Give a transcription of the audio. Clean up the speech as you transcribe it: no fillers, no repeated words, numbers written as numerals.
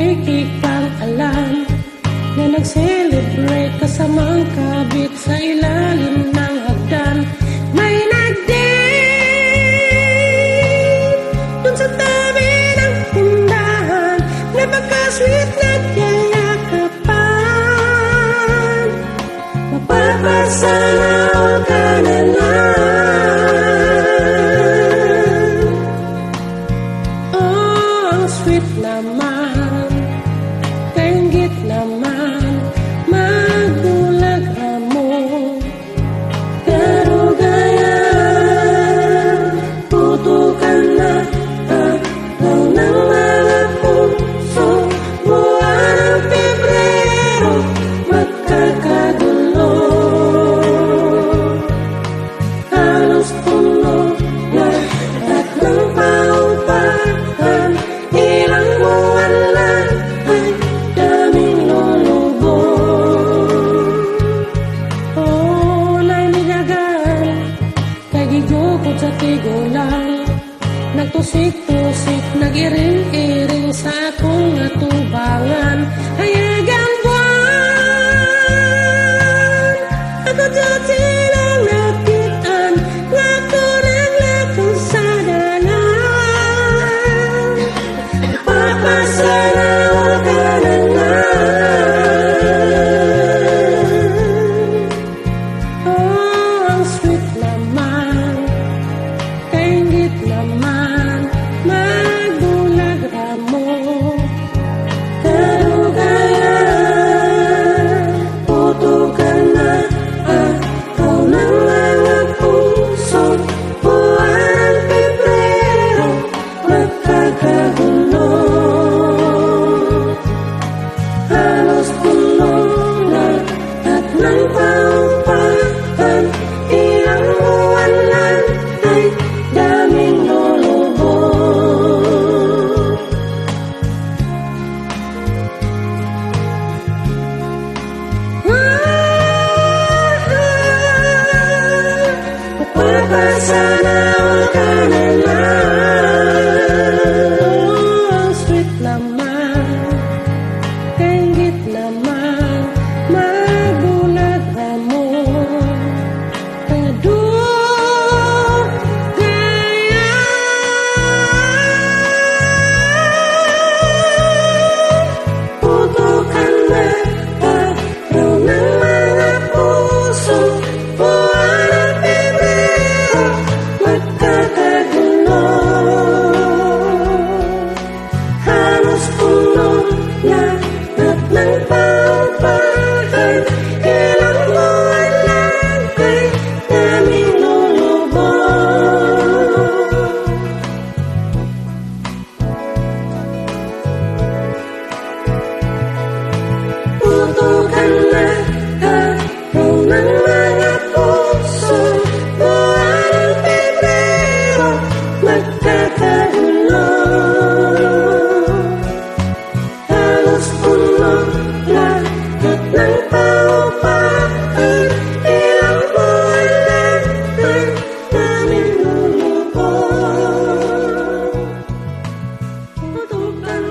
Wiki kang alam na nag-celebrate kasamang kabit sa ilalim ng hagdan. May nag-date dun sa tabi ng tindahan. Napaka-sweet, nagyayakapan. Mapapasana all ka na lang. Oh, ang sweet naman, kainggit naman, magbulag mo. Karugayan, putukan na araw ng mga puso. Buwan ng Pebrero, magkakagulo. Halos puno lahat ng paupahan. Ilang buwan lang ay daming lulubog. Oh, nainigagan, kay gigukod sa tigulang. Nagtusik-tusik, nag-iring-iring sa akong atubangan. Hayagang buwan, ako dyan silang nakitaan, nga ako naglakaw sa dalan. Papasana all ka na lang. Oh, ang sweet naman, kainggit naman, magbulag mo. Karugayan, putukan na araw ng mga puso. Buwan ng Pebrero, magkakagulo. Halos puno lahat ng paupahan. Ilang buwan lang ay daming lulubog. Ah, mapapasana all ka na lang. Oh, ang sweet naman, kainggit naman, magbulag mo. Kadugayan, putukan na araw ng mga puso. Buwan ng Pebrero, magkakagulo. Halos puno lahat ng paupahan. Ilang buwan lang ay daming lulubog. Putukan na araw ng mga puso. Buwan ng Pebrero, magkakagulo. Halos puno lahat ng paupahan. Ilang buwan lang ay daming lulubog. Putukan